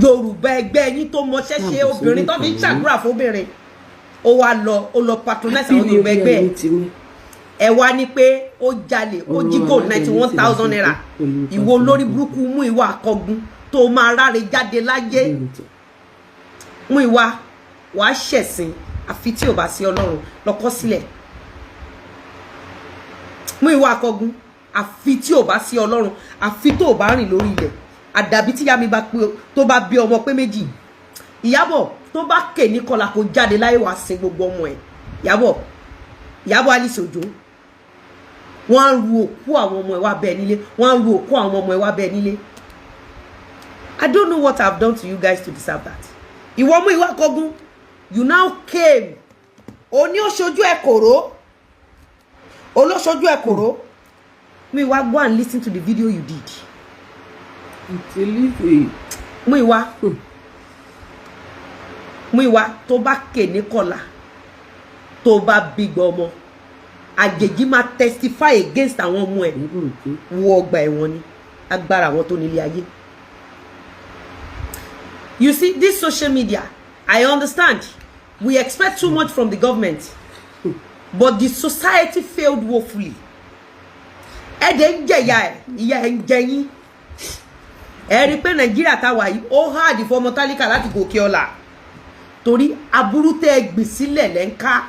Yorùbá ẹgbẹ́ yín tó mọṣẹ́ ṣe, Káàbọ̀ sórí obìnrin tó fi ń ìkànnì. ṣàdúrà fóbìnrin, ó wá lọ, ó lọ patronize Happy àwọn New Yorùbá Year ẹgbẹ́ ní ẹ̀. tèmi. Ẹ wá ní pé ó jalè, ó jí Ọ̀rọ̀ gold Alájà ninety ní one tìlà thousand ṣe naira. pẹ̀lú Ìwọ olórí Pasuma. burúkú Múyìwá Akọgun tó máa ráre jáde láyé. Bẹ́ẹ̀ni. Múyìwá, wàá ṣẹ̀sìn àfi tí ò bá sí Ọlọ́run lọ́kọ́ sílẹ̀. Múyìwá Akọgun, àfi tí ò bá sí Ọlọ́run, àfi tó ò bá rìn lórí ilẹ̀, àdàbí tíyá mi bá pé tó bá bí ọmọ pé méjì. Ìyábọ̀, tó bá kè ní kọlà kó jáde láyé, wàá sin gbogbo ọmọ ẹ̀. Ìyábọ̀, Ìyábọ̀ Alice Òjó, wọ́n á ru òkú àwọn ọmọ ẹ̀ wá bẹ́ẹ̀ nílé, wọ́n á ru òkú àwọn ọmọ ẹ̀ wá bẹ́ẹ̀ nílé. I don't know what I've done to you guys to deserve that. Ìwọ Múyìwá Akọgun, you now came, oní òṣojú ẹ kòró, olóṣojú ẹ kòró. Múyìwá, go and listen to the video you did. Àti Lizzy. Múyìwá, Múyìwá, tó bá kè ní kọlà, tó bá bígbọ ọmọ àjèjì máa testify against àwọn ọmọ ẹ. Ìyábọ̀ Òjó. Wọ ọgbà ẹ̀wọ̀n ni agbára àwọn tó nílé ayé. You see this social media, I understand we expect too much from the government, but the society failed woefully. Ẹ dẹ̀ ń jẹ̀yà ẹ̀, ìyà ẹ̀ ń jẹ yín. Ẹ rí i pé Nàìjíríà táwa yìí, ó hard fún ọmọ tálíkà láti gòkè ọ̀la, torí aburú tẹ́ ẹ gbìn sílẹ̀ lẹ́ ń ká.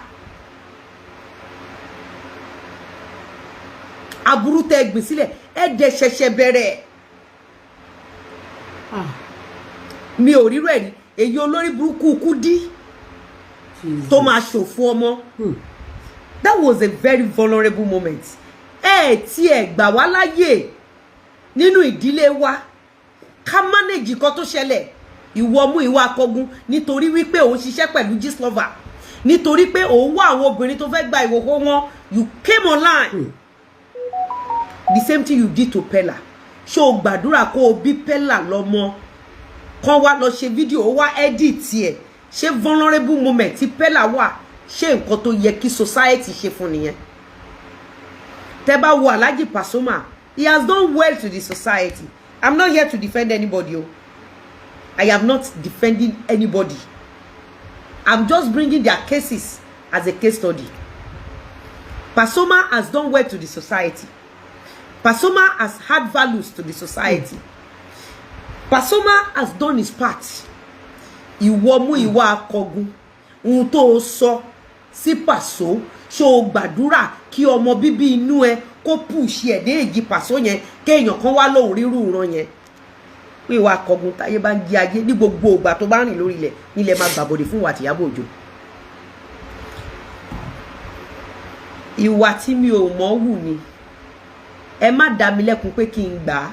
Aburú tẹ́ ẹ gbìn sílẹ̀, ẹ dẹ̀ ṣẹ̀ṣẹ̀ bẹ̀rẹ̀. Ah, Mi ò rírọ̀ ẹ̀ rí, èyí olórí burúkú Kúdí Jesus. tó máa ṣòfò ọmọ. That was a very vulnerable moment. Ẹ tí ẹ gbà wá láyè nínú ìdílé wa ká manage nǹkan tó ṣẹlẹ̀. Ìwọ Múyìwá Akọgun, nítorí wípé òun ṣiṣẹ́ pẹ̀lú Gistlover, nítorí pé òun wá àwọn obìnrin tó fẹ́ gba ìhòhò wọn, you came online. The same thing you did to Pella. Ṣé o gbàdúrà kó o bí Pella lọ́mọ kan wá lọ ṣe fídíò, ó wá edit ẹ̀? Ṣé vulnerable moment tí Pella wà, ṣé nǹkan tó yẹ kí society ṣe fún nìyẹn? Tẹ́ bá wo Alhaji Pasuma, he has done well to the society. I'm not here to defend anybody o. I am not defending anybody. I'm just bringing their cases as a case study. Pasuma has done well to the society. Pasuma has had values to the society. Pasuma has done his part. Ìwọ Múyìwá Akọgun, ohun tó o sọ sí Pàṣọ, ṣó o gbàdúrà kí ọmọ bíbí inú ẹ kó push ẹ dé èjì Pàṣọ yẹn, kéèyàn kan wá lóhùn rírú ìran yẹn? Múyìwá Akọgun, táyé bá ń jí ayé, ní gbogbo ìgbà tó bá rìn lórí ilẹ̀ nílẹ̀, máa gbàbọ̀dè fún ìwà tìyábọ̀ Òjó. Ìwà tí mi ò mọ̀ wù ni, ẹ má dá mi lẹ́kun pé kí n gbà á.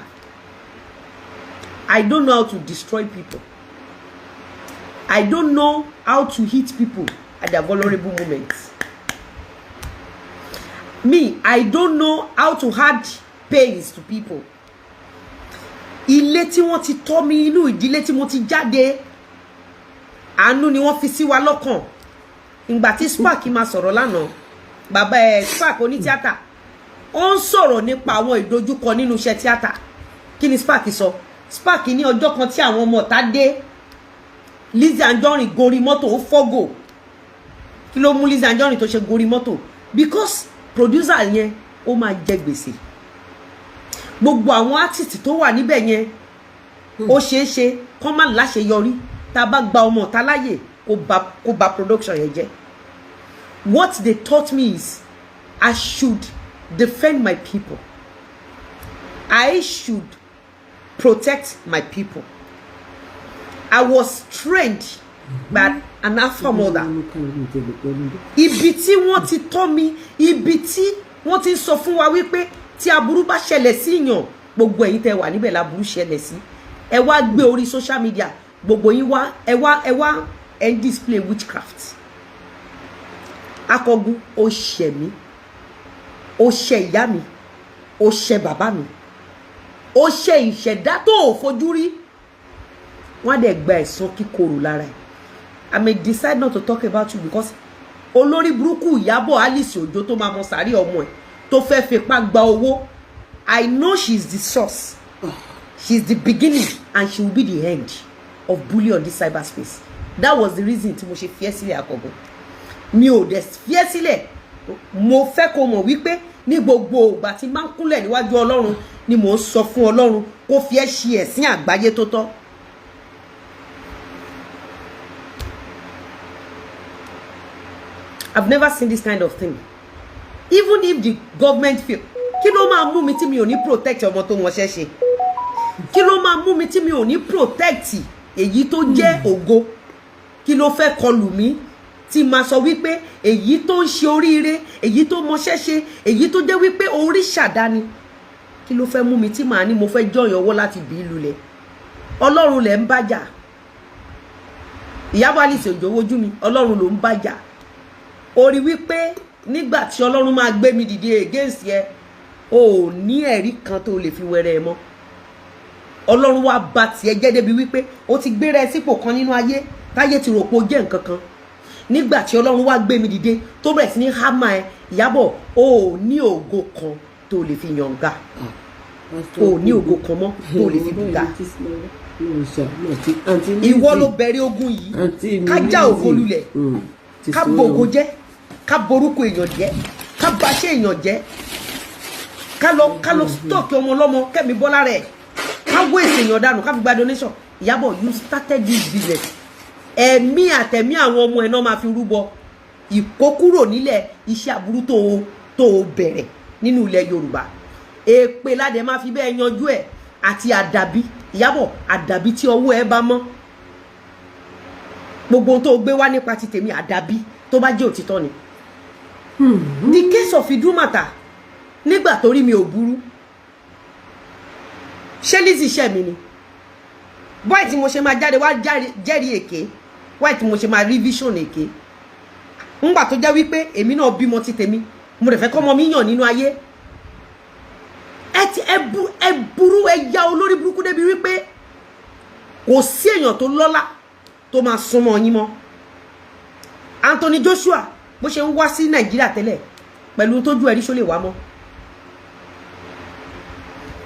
I don't know how to destroy people. I don't know how to hit people at their vulnerable moments. Me, I don't know how to add pains to people. Ilé tí wọ́n ti tọ́ mi, inú ìdílé tí mo ti jáde, àánú ni wọ́n fi sí wa lọ́kàn. Ìgbà tí Spark máa sọ̀rọ̀ lánàá, bàbá ẹ̀ Spark onítíátà, ó ń sọ̀rọ̀ nípa àwọn ìdojúkọ nínú iṣẹ́ tíátà. Kí ni Spark sọ? Spark ní ọjọ́ kan tí àwọn ọmọ ọ̀tá dé, Lizzy Anjorin gorí mọ́tò, ó fọ́gò. Kí ló mú Lizzy Anjorin tó ṣe gorí mọ́tò? Because producer yẹn, ó máa jẹ gbèsè. Gbogbo àwọn artist tó wà níbẹ̀ yẹn, ó ṣeé ṣe kán má láṣeyọrí tá a bá gba ọmọ ọ̀tá láyè kó ba production yẹn jẹ́. What they taught me is I should defend my people. I should protect my people. I was trained by an alpha mother. Ibi tí wọ́n ti tọ́ mi, ibi tí wọ́n ti ń sọ fún wa wípé tí aburú bá ṣẹlẹ̀ sí yàn, gbogbo ẹ̀yin tẹ́ wà níbẹ̀ láburú ṣẹlẹ̀ sí. Ẹ wá gbé orí social media, gbogbo yín wá, ẹ wá ẹ ń display witchcraft. Akọgun, ó ṣẹ̀ mí, ó ṣẹ̀ ìyá mi, ó ṣẹ̀ bàbá mi, ó ṣe ìṣẹ̀dá tó ò fojú rí. Wọ́n á dẹ̀ gba ẹ̀san kíkorò lára ẹ̀. I may decide not to talk about you because olórí burúkú Ìyábọ̀ Alice Òjó tó máa mọ sàárì ọmọ ẹ̀, tó fẹ́ fipá gba owó, I know she is the source, she is the beginning and she will be the end. of bully on this cyberspace. That was the reason tí mo ṣe fi ẹ́ sílẹ̀. Àkọ́gùn, mi ò dẹ̀ fi ẹ́ sílẹ̀. Mo fẹ́ kó mọ̀ wípé ní gbogbo ìgbà tí máa ń kúnlẹ̀ níwájú Ọlọ́run ni mò ń sọ fún Ọlọ́run kó fi ẹ́ ṣe ẹ̀sín àgbáyé tó tọ́. I've never seen this kind of thing. Even if the government feel, kí ló máa mú mi tí mi ò ní protect ọmọ tó mọṣẹ́ ṣe? Kí ló máa mú mi tí mi ò ní protect èyí tó jẹ́ ògo? Kí ló fẹ́ kọlù mí tí máa sọ wípé èyí tó ń ṣe oríire, èyí tó mọṣẹ́ ṣe, èyí tó jẹ́ wípé orí ṣàdáni, kí ló fẹ́ mú mi tí màá ní mo fẹ́ jọyàn owó láti bí lulẹ̀? Ọlọ́run lẹ̀ ń bájà. Ìyábọ̀ Alice Òjó, wojú mi, Ọlọ́run ló ń bájà. Ó rí wípé nígbà tí Ọlọ́run máa gbé mi dìde against ẹ, o ò ní ẹ̀rí kan tó lè fi wẹrẹ ẹ mọ́. Ọlọ́run wá ba tiẹ̀ jẹ́ débi wípé o ti gbéra ẹ sípò kan nínú ayé táyé ti rò pé o jẹ́ nǹkan kan. Nígbà tí Ọlọ́run wá gbé mi dìde tó bẹ̀rẹ̀ sí ní hámà ẹ, Ìyábọ̀, o ò ní ògo kan tó lè fi yànga, o ò ní ògo kan mọ́ tó lè fi bùgà. Ìwọ ló bẹ̀rẹ̀ ogun yìí, ká já ògo lulẹ̀, ká bo ògo jẹ́, ká borúkọ èèyàn jẹ́, ká baṣẹ́ èèyàn jẹ́, ká lọ stock ọmọ ọlọ́mọ kẹ́mi bọ́lá rẹ̀, ká wé èsì èèyàn dànù, ká fi gba donation. Ìyábọ̀, you started this business. Ẹ̀mí àtẹ̀mí àwọn ọmọ ẹ̀ náà máa fi rúbọ ìkókúrò nílẹ̀ iṣẹ́ aburú tó o bẹ̀rẹ̀ nínú ilẹ̀ Yorùbá. Èpè ládẹ máa fi bẹ́ẹ̀ yanjú ẹ̀ àti àdàbí. Ìyábọ̀, àdàbí tí ọwọ́ ẹ bá mọ́ gbogbo ohun tó gbé wá nípa ti tèmi, àdàbí tó bá jẹ́ òtítọ́ ni. The case of Idumata, nígbà tó rí mi ò burú, ṣé Lizzy iṣẹ́ mi ni bọ́ì tí mo ṣe máa jáde wá jẹ́rìí èké? Wáì tí mo ṣe máa rí vision èké ńgbà tó jẹ́ wípé èmi náà bímọ ti tèmi, mo rẹ̀ fẹ́ kọ́mọ mi yàn nínú ayé. Ẹ ti ẹ burú, ẹ ya olórí burúkú débi wípé kò sí èèyàn tó lọ́lá tó máa súnmọ́ yín mọ́. Anthony Joshua, bó ṣe ń wá sí Nàìjíríà tẹ́lẹ̀ pẹ̀lú tójú ẹ̀rí, ṣó lè wá mọ́?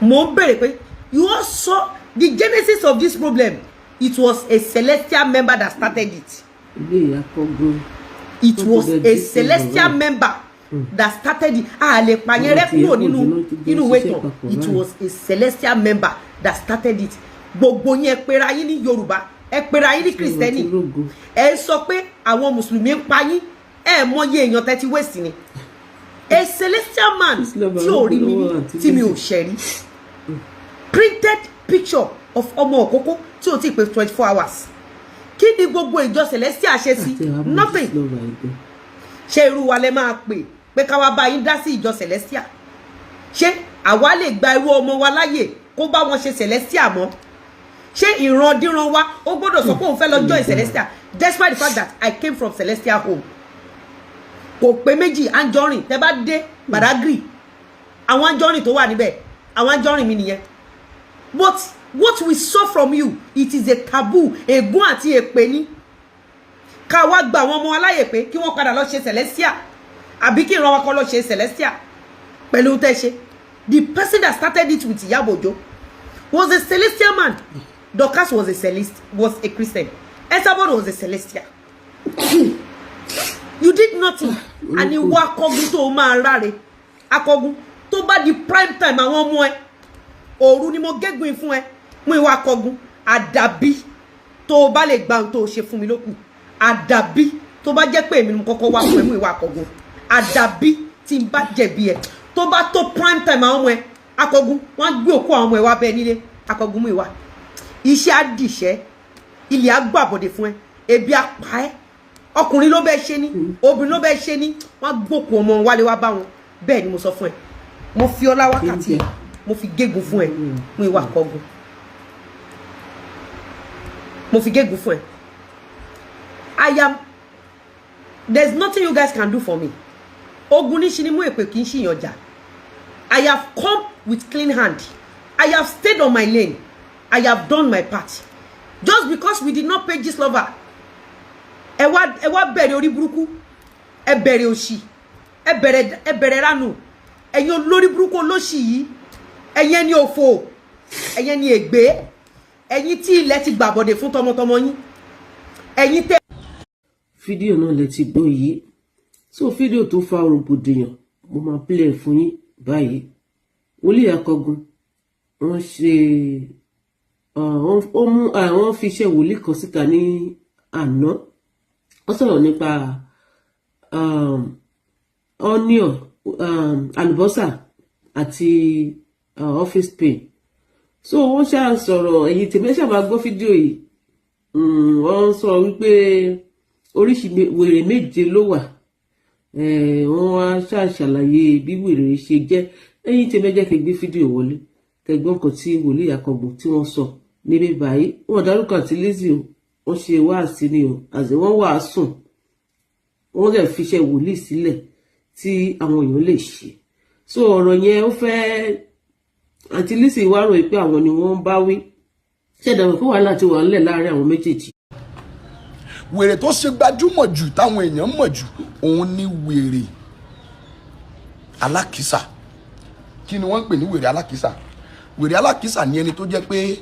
Mo ń béèrè pé you all saw the genesis of this problem. It was a celestial member that started it. Ilé ìyá kọ́gbọ́n. It was a celestial member that started it. A lè pààyàn rẹ kúrò nínú ìwé ìtàn. It was a celestial member that started it. Gbogbo yín, ẹ pera yín ní Yorùbá, ẹ pera yín ní Kristẹni, ẹ sọ pé àwọn mùsùlùmí ń pa yín. Ẹ mọyì èèyàn tẹ́tí wẹ̀sì ni. A celestial man tí ò rí mi rí, tí mi ò ṣẹ̀ rí, printed picture of ọmọ òkókó tí ò tí ì pé 24 hours. Kí ni gbogbo ìjọ celestial ṣe sí? Nothing. Ṣé irú wa lẹ máa pè pé ká wá bá yín dá sí ìjọ celestial? Ṣé àwa lè gba irú ọmọ wa láyè kó bá wọn ṣe celestial mọ́? Ṣé ìrandíran wa ó gbọ́dọ̀ sọ pé òun fẹ́ lọ join celestial, despite the fact that I came from celestial home? Kò pé méjì, Anjorin, tẹ bá dé Badagry, àwọn Anjorin tó wà níbẹ̀, àwọn Anjorin mi nìyẹn. But what we saw from you, it is a taboo. Ègún àti èpè ni. Ká wá gba àwọn ọmọ aláyè pé kí wọ́n padà lọ ṣe celestial, àbí kí ìran wa kọ́ lọ ṣe celestial pẹ̀lú tẹ́ ṣe. The person that started it with Iyabo Ojo was a celestial man. Dorcas was a celest was a Christian. Esabod was a celestial. You did nothing. And ìwọ akọgun tó máa ráre, akọgun, tó bá di prime time àwọn ọmọ ẹ, òru ni mo gégùn fún ẹ mú. Ìwọ akọgun, àdàbí tó o bá lè gba ohun tó o ṣe fún mi lókù, àdàbí tó bá jẹ́ pé èmi ni mo kọ́kọ́ wá fún ẹ mú. Ìwọ akọgun, àdàbí tí n bá jẹ̀bi ẹ, tó bá tó prime time àwọn ọmọ ẹ, akọgun, wọ́n á gbé òkú àwọn ọmọ ẹ wá bẹ́ẹ̀ nílé. Akọgun, mú ìwà iṣẹ́ á dìṣẹ́, ilẹ̀ á gbàbọ̀dẹ̀ fún ẹ, ebi á pa ẹ́. Ọkùnrin ló bẹ́ẹ̀ ṣe ní, obìnrin ló bẹ́ẹ̀ ṣe ní, wọ́n á gbókùn ọmọ wálé wá bá wọn. Bẹ́ẹ̀ ni mo sọ fún ẹ. Mo fi ọlá wákàtí, mo fi gégùn fún ẹ mú. Ìwà kọgun, mo fi gégùn fún ẹ. I am There's nothing you guys can do for me. Ogun ní ṣe ni mú, èpè kì í ṣìyàn jà. I have come with clean hand. I have stayed on my lane. I have done my part. Just because we did not pay Gistlover, ẹ wá bẹ̀rẹ̀ orí burúkú, ẹ bẹ̀rẹ̀ òṣì, ẹ bẹ̀rẹ̀ ránù. Ẹ̀yin olórí burúkú olóṣì yìí, ẹ̀yin ẹni òfò, ẹ̀yin ẹni ègbé. Ẹ̀yin tí ilẹ̀ ti gbàbọ̀dè fún tọmọtọmọ yín, ẹ̀yin tẹ́ Fídíò náà lẹ ti gbọ́ yìí. So fídíò tó fa rògbòdìyàn, mo máa play ẹ̀ fún yín báyìí. Wòlíì Akọgun, wọ́n ṣe ó mú wọ́n fi iṣẹ́ wòlíì kan síta ní àná. Wọ́n sọ̀rọ̀ nípa onion, àlùbọ́sà àti office pain. So wọ́n ṣáà sọ̀rọ̀. Ẹ̀yin tèmi, ẹ ṣáà máa gbọ́ fídíò yìí. Wọ́n sọ wípé oríṣi wèrè méje ló wà. Wọ́n wá ṣáà ṣàlàyé bí wèrè ṣe jẹ́. Ẹ̀yin tèmi, ẹ jẹ́ kí n gbé fídíò wọlé kẹgbọ́n kan tí wòlíì Akọgun tí wọ́n sọ níbí báyìí. Wọ́n dárúkọ àti Lizzy o. Wọ́n ṣe wáàsí ni o, àti wọ́n wàásùn, wọ́n dẹ̀ fi iṣẹ́ wòlíì sílẹ̀ tí àwọn èèyàn lè ṣe. So ọ̀rọ̀ yẹn, ó fẹ́ àti Lizzy wá rò pé àwọn ni wọ́n ń bá wí. Ṣẹ̀dá pé wàhálà ti wà ńlẹ̀ láàárín àwọn méjèèjì. Wèrè tó ṣe gbajúmọ̀ jù táwọn èèyàn mọ̀ jù, òun ni wèrè alákìísà. Kí ni wọ́n ń pè ní wèrè alákìísà? Wèrè alákìísà ni ẹni tó jẹ́ pé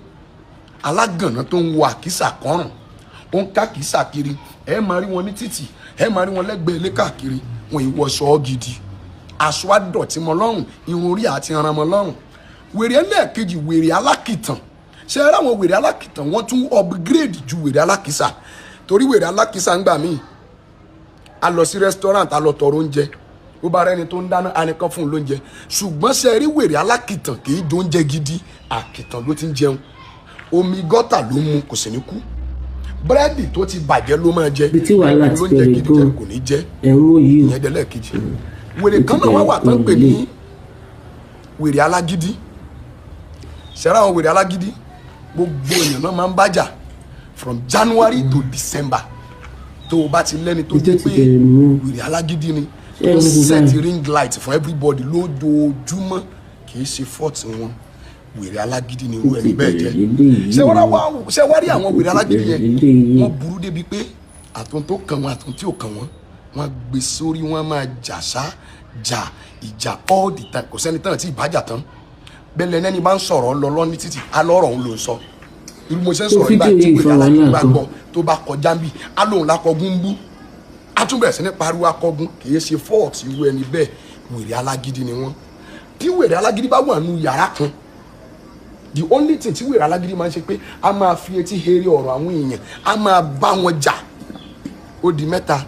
alágànná tó ń wọ àkísà kọ́rùn, ó ń kákìísà kiri. Ẹ máa rí wọn ní títì, ẹ máa rí wọn lẹ́gbẹ̀ẹ́ ilé káàkiri. Wọn ì wọṣọ gidi, aṣọ àdọ̀tí mọ́ lọ́rùn, irun orí àti ẹran mọ́ lọ́rùn. Wèrè ẹlẹ́ẹ̀kejì, wèrè alákìtàn. Ṣe é ráwọn wèrè alákìtàn, wọ́n tún upgrade ju wèrè alákìísà, torí wèrè alákìísà ń gbà míì, a lọ sí restaurant, a lọ tọrọ oúnjẹ, bó bá rẹni tó ń dáná, a nìkan fún un lóúnjẹ. Ṣùgbọ́n ṣe rí wèrè alákìtàn, kì í jẹ oúnjẹ gidi, àkìtàn ló ti ń jẹun. Omi gọ́tà ló ń mu, kò sì ní kú. Búrẹ́dì tó ti bàjẹ́ ló máa jẹ. Ibi tí wàhálà ti lóúnjẹ bẹ̀rẹ̀ gidi jẹ gan. Kò ní jẹ. Ẹ̀ ń wò yìí o. Ìyẹn dẹ lẹ́ẹ̀kejì. Wèrè kan náà wá wà tán pè ní wèrè alágídí. Ṣẹ́ra àwọn wèrè alágídí, gbogbo èèyàn náà máa ń bájà from January to December. Tó o bá ti lẹ́ni tó Ibi tó jẹ́ ti pé bẹ̀rẹ̀ nìyẹn. wèrè alágídí ni, Ṣé tó ẹ ń ń wo set báyìí? ring light fún everybody lójoojúmọ́, kì í ṣe fault wọn, wèrè alágídí ni irú Ó ẹni ti bẹ́ẹ̀ jẹ́. bẹ̀rẹ̀ léléyìí. Ṣé wọ́n wá, ṣé wá rí àwọn wèrè alágídí Bẹ̀rẹ̀ yẹn, léléyìí. wọ́n burú débi pé àtún tó kàn wọ́n, àtún tí ò kàn wọ́n, wọ́n gbé sórí, wọ́n máa jà sá jà ìjà all the time. Kò sẹ́ni tán tí ìbájà tán bẹ́ẹ̀ lẹ́ni bá ń sọ̀rọ̀ lọ lọ ní títì, alọ́rọ̀ òun ló ń sọ. Irú mo ṣe ń So sọ̀rọ̀ nígbà fídíò tí yìí wèrè fa alágídí wàhálà bá gan. gbọ́, tó bá kọjá ń bì, á lóun lákọ̀ọ́gún ń bú, á tún bẹ̀rẹ̀ sí ní pariwo akọgun. Kì í ṣe fault irú ẹni bẹ́ẹ̀, wèrè alágídí ni wọ́n. Tí wèrè alágídí bá wà nù yàrá kan, the only thing tí wèrè alágídí máa ń ṣe pé a máa fi etí here ọ̀rọ̀ àwọn èèyàn, a máa bá wọn jà. Ó di mẹ́ta.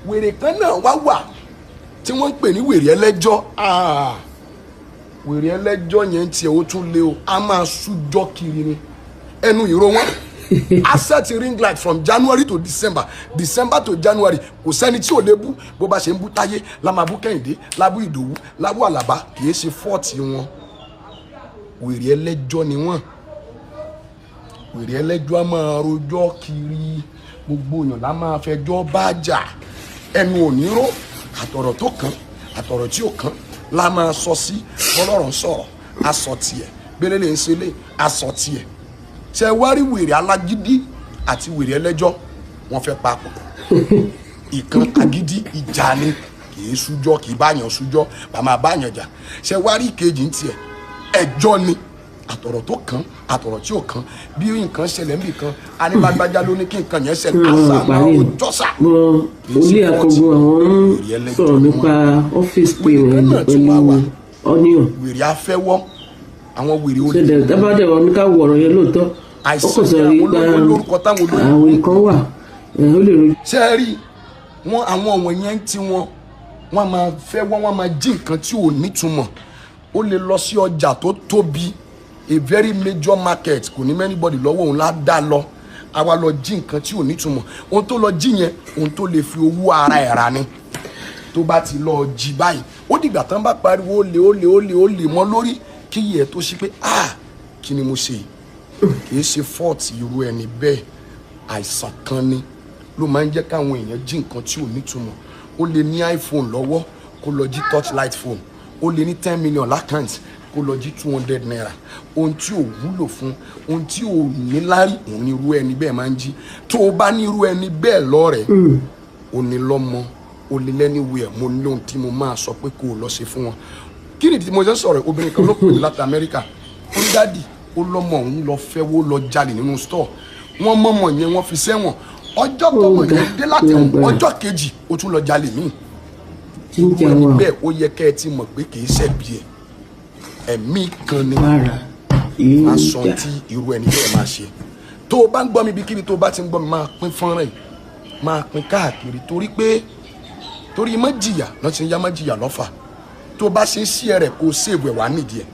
Wèrè kan náà wá wà tí wọ́n ń pè ní wèrè ẹlẹ́jọ́. Ah, wèrè ẹlẹ́jọ́ yẹn tiẹ̀ ó tún lé o. A máa sújọ́ kiri ni, ẹnu ìró wọn a set ring light from January to December, December to January. Kò sẹ́ni tí ò lè bú. Bó bá ṣe ń bú Táyé la máa bú Kẹ́hìndé, lábú Ìdòwú, lábú Àlàbá. Kì í ṣe fault wọn, wèrè ẹlẹ́jọ́ ni wọ́n. Wèrè ẹlẹ́jọ́ á máa rojọ́ kiri, gbogbo èèyàn la máa fẹjọ́ bá jà, ẹnu ò ní ró. Àtọ̀rọ̀ tó kàn, àtọ̀rọ̀ tí ò kàn la máa sọ sí. Bọ́lọ́rọ̀ ń sọ̀rọ̀, aṣọ tiẹ̀ gbélé lè ń ṣe lé aṣọ tiẹ̀. Ṣe wá rí wèrè alágídí àti wèrè ẹlẹ́jọ́, wọ́n fẹ́ papọ̀. Ìkan agídí, ìjà ni, kì í sújọ́, kì í báyàn sújọ́, bá máa báyàn jà. Ṣe wá rí ìkejì ń tiẹ̀, ẹjọ́ ni. Àtọ̀rọ̀ tó kàn, àtọ̀rọ̀ tí ò kàn, bí nǹkan ṣẹlẹ̀ níbì kan, anílágbájá ló ní kí nǹkan yẹn ṣẹlẹ̀, àṣà máa Parí ò jọ́sà. mọ Wòlíì Akọgun, àwọn ń sọ̀rọ̀ nípa office pain pẹ̀lú onion. Wèrè afẹ́wọ́, àwọn wèrè olè. Ṣẹlẹ̀ dábàdẹ̀ wọn ní ká wọ ọ̀rọ̀ yẹn lóòótọ́, ó Àìsàn kàn sọ ní yìí àwọn pa olórúkọ táwọn olóyìnbó àwọn nǹkan wà ó lè rojú. Ṣe é rí wọn, àwọn ọmọ yẹn tí wọn máa fẹ́ wọ́n máa jí nǹkan tí ò nítumọ̀. Ó lè lọ sí ọjà tó tóbi, a very major market, kò ní anybody lọ́wọ́, òun lá dá lọ, a wá lọ jí nǹkan tí ò nítumọ̀. Ohun tó lọ jí yẹn, ohun tó lè fi owó ara ẹ̀ rà ni. Tó bá ti lọ jí báyìí, ó dìgbà tán bá pariwo ó lè, ó lè, ó lè, ó lè mọ́ lórí, kí yẹ tó ṣí pé, "Ah, kí ni mo ṣe yìí?" Kì í ṣe fault irú ẹni bẹ́ẹ̀, àìsàn kan ni ló máa ń jẹ́ káwọn èèyàn jí nǹkan tí ò nítumọ̀. Ó lè ní iPhone lọ́wọ́, kó lọ jí torchlight phone. Ó lè ní 10 million l'account, kó lọ jí ₦200. Ohun tí ò wúlò fún, ohun tí ò níláárí, òun ní irú ẹni bẹ́ẹ̀ máa ń jí. Tó o bá ní irú ẹni bẹ́ẹ̀ lọ́rẹ̀ẹ́, ó ní lọ́mọ, ó lè lẹ́niwẹ̀ẹ́, mo ní ohun tí mo máa sọ pé kó o lọ ṣe fún wọn. Kí ni tí mo ṣe ń sọ̀rọ̀? Obìnrin kan ló pè mí láti Amẹ́ríkà. Ó ní, "Daddy, Ó lọ́mọ òun lọ fẹ́wó, lọ jalè nínú store. Wọ́n mọ̀mọ̀ yẹn, wọ́n fi sẹ́wọ̀n. Ọjọ́ tọmọ Ó ga, yẹn dé láti ẹ̀wọ̀n, lágbára. ọjọ́ kejì, ó tún lọ jalè míì. Ginger Irú ẹni wà. bẹ́ẹ̀, ó yẹ kẹ́ ẹ ti mọ̀ pé kì í ṣẹ̀bi ẹ̀, ẹ̀mí kan ni. Para Máa sọ ginger. tí irú ẹni bẹ́ẹ̀ máa ṣe. Tó o bá ń gbọ́ mi, ibikíbi tó o bá ti ń gbọ́ mi, máa pín fọ́nrán yìí, máa pín káàkiri, torí pé torí má jìyà lọ́n ti ń yá, má jìyà lọ́fà. Tó o bá ṣe ń ṣí ẹ rẹ̀, kó o ṣèwẹ̀ wá nídìí ẹ̀.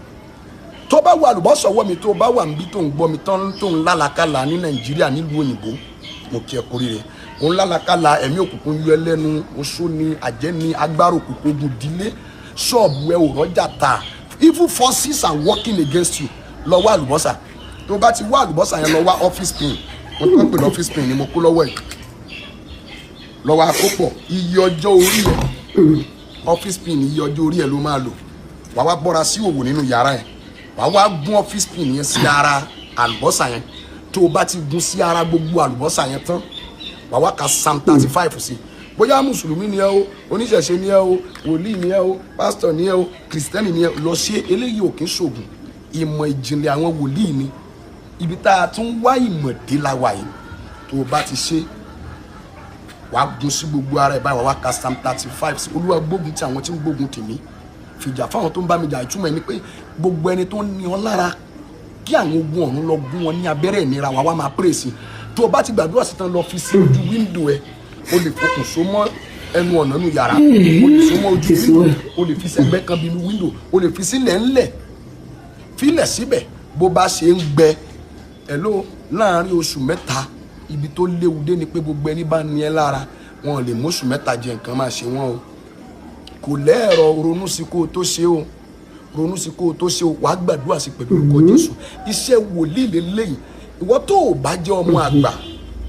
Tó bá wà àlùbọ́sọ̀ ọwọ́ mi, tó bá wà níbi tó ń gbọ́ mi tán, tó ń lálàkàlà ní Nàìjíríà, nílùú òyìnbó, mo kí ẹ kórìíre. Òun lálàkàlà, ẹ̀mí òkùnkùn yọ ẹ lẹ́nu, oṣó ni, àjẹ́ ni, agbára òkùnkùn, ogun ìdílé, ṣọ́ọ̀bù ẹ ò rọ́jà ta, evil forces are working against you. Lọ wá àlùbọ́sà. Tó bá ti wá àlùbọ́sà yẹn, lọ wá office pin. Wọ́n tó ń pè ní office pin ni mo kó lọ́wọ́ ẹ̀. Lọ́wọ́ àkópọ̀ iye ọjọ́ orí ẹ̀. Office pin, iye ọjọ́ orí ẹ̀ ló máa lò. Wàá wá bọ́ra sí òwò nínú yàrá ẹ̀, wàá wá gún office pin yẹn sí ara àlùbọ́sà yẹn. Tó o bá ti gún sí ara gbogbo àlùbọ́sà yẹn tán, wàá wá ka Psalm 35 sí. Bóyá mùsùlùmí ni ẹ o, oníṣẹ̀ṣe ni ẹ o, wòlíì ni ẹ o, pásítọ̀ ni ẹ o, kìrìsìtẹ́nì ni ẹ, lọ ṣe eléyìí. Ò kí ń ṣògùn, ìmọ̀ ìjìnlẹ̀ àwọn wòlíì ni. Ibi tá a tún wá ìmọ̀ dé la wà yìí. Tó o bá ti ṣe, wàá gun sí gbogbo ara ẹ̀ báyìí, wàá wá ka Psalm 35 sí. Olúwa, gbógun ti àwọn tí ń gbógun tì mí, fìjà fáwọn tó ń bá mi jà. Ìtumọ̀ ẹ̀ ni pé gbogbo ẹni tó ń ní ọ lára, kí àwọn ogun ọ̀run lọ gún wọn ní abẹ́rẹ́ ìnira. Wàá wá máa pray sí. Tó o bá ti gbàdúrà sí tán, lọ fi sí ojú window ẹ. O lè fokùn so mọ́ ẹnu ọ̀nà nù yàrá, o lè so mọ́ ojú window, o lè fi sẹ́gbẹ́ kan bínú window, o lè fi sílẹ̀ ńlẹ̀, filẹ̀ síbẹ̀. Bó bá ṣe ń gbẹ ẹ ló, láàrin oṣù 3, ibi tó léwu dé ni pé gbogbo ẹni bá ní ẹ lára, wọn lè mú oṣù 3 jẹ nǹkan máa ṣe wọn o. Kò lẹ́ẹ̀rọ, ronú sí kó o tó ṣe o, ronú sí kó o tó ṣe o. Wàá gbàdúrà sí pẹ̀lú orúkọ Jésù. Iṣẹ́ wòlíì lélẹ́yìn. Ìwọ tó o bá jẹ́ ọmọ àgbà,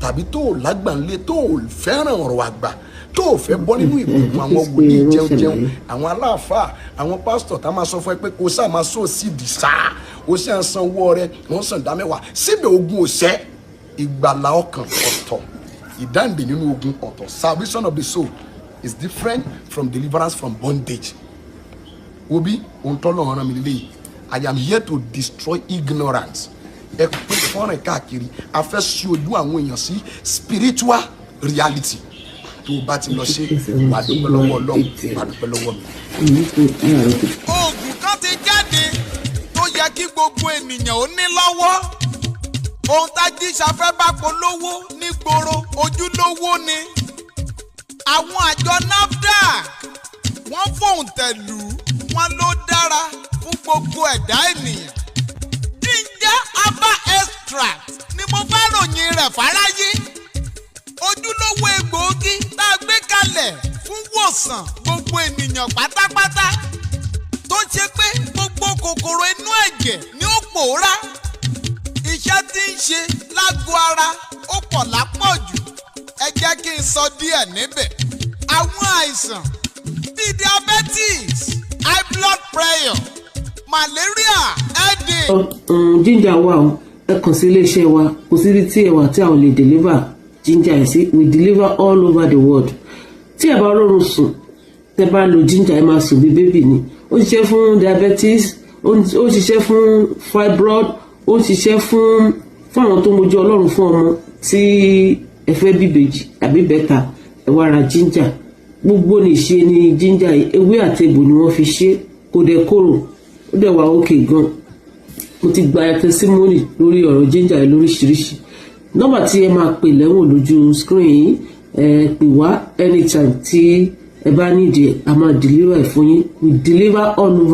tàbí tó o lágbà ńlé, tó o fẹ́ràn ọ̀rọ̀ àgbà, tó o fẹ́ bọ́ nínú ìgbèkùn àwọn wòlíì jẹun jẹun, àwọn aláàfáà, àwọn pásítọ̀ tá máa sọ fún ẹ pé kò sáà máa sọ sídìí sáà, o sì ń san owó rẹ, wọ́n san ìdá mẹ́wàá, síbẹ̀ ogun ò sẹ́. Ìgbàlà ọkàn ọ̀tọ̀, ìdáǹdè nínú ogun ọ̀tọ̀. Salvation of the soul is different from deliverance from bondage. Obi ohun tọ́lọ̀ rán mi lélẹ́yìí, I am here to destroy ignorance. Ẹ pín fọ́nrán káàkiri. A fẹ́ ṣí ojú àwọn èèyàn sí spiritual reality. Tó o bá ti lọ ṣe, wàá dúpẹ́ lọ́wọ́ Ọlọ́run, wàá dúpẹ́ lọ́wọ́ mi. Oògùn kan ti jáde tó yẹ kí gbogbo ènìyàn ó ní lọ́wọ́. Ohun tájíṣafẹ́ bá polówó nígboro, ojúlówó ni. Àwọn àjọ NAFDAC, wọ́n fòǹtẹ̀lù wọn, ló dára fún gbogbo ẹ̀dá ènìyàn. Ginger herbal extract ni mo fẹ́ ròyìn rẹ̀ fáráyé. Ojúlówó egbòogi tá a gbé kalẹ̀ fún wòsàn gbogbo ènìyàn pátápátá, tó ṣe pé gbogbo kòkòrò inú ẹ̀jẹ̀ ni ó pòórá. Iṣẹ́ tí ń ṣe lágọ̀ọ́ ara ó pọ̀ lápọ̀jù. Ẹ jẹ́ kí n sọ díẹ̀ níbẹ̀. Àwọn àìsàn bíi diabetes, high blood pressure, malaria, headache. Ginger wà o. Ẹ kàn sí iléeṣẹ́ wa. Kò síbi tí ẹ wà tí a ò lè deliver ginger ẹ̀ sí. We deliver all over the world. Tí ẹ bá rọrùn sùn, tẹ bá lo ginger, ẹ máa sùn bí baby ni. Ó ṣiṣẹ́ fún diabetes, ó ṣiṣẹ́ fún fibroid, ó ṣiṣẹ́ fún àwọn tó ń mojú Ọlọ́run fún ọmọ, tí ẹ fẹ́ bíbejì àbí bẹ́ta, ẹ wá ra ginger. Gbogbo nìṣe ni ginger, ewé àti egbò ni wọ́n fi ṣe. Kò dẹ̀ korò, ó dẹ̀ wà òkè gan. Mo ti gba testimony lórí ọ̀rọ̀ ginger yìí lóríṣiríṣi. Nọ́mbà tí ẹ máa pè lẹ́wọ̀n lójú screen yìí, ẹ pè wá anytime tí ẹ bá nídìí, a máa deliver ẹ̀ fún yín. We deliver all over.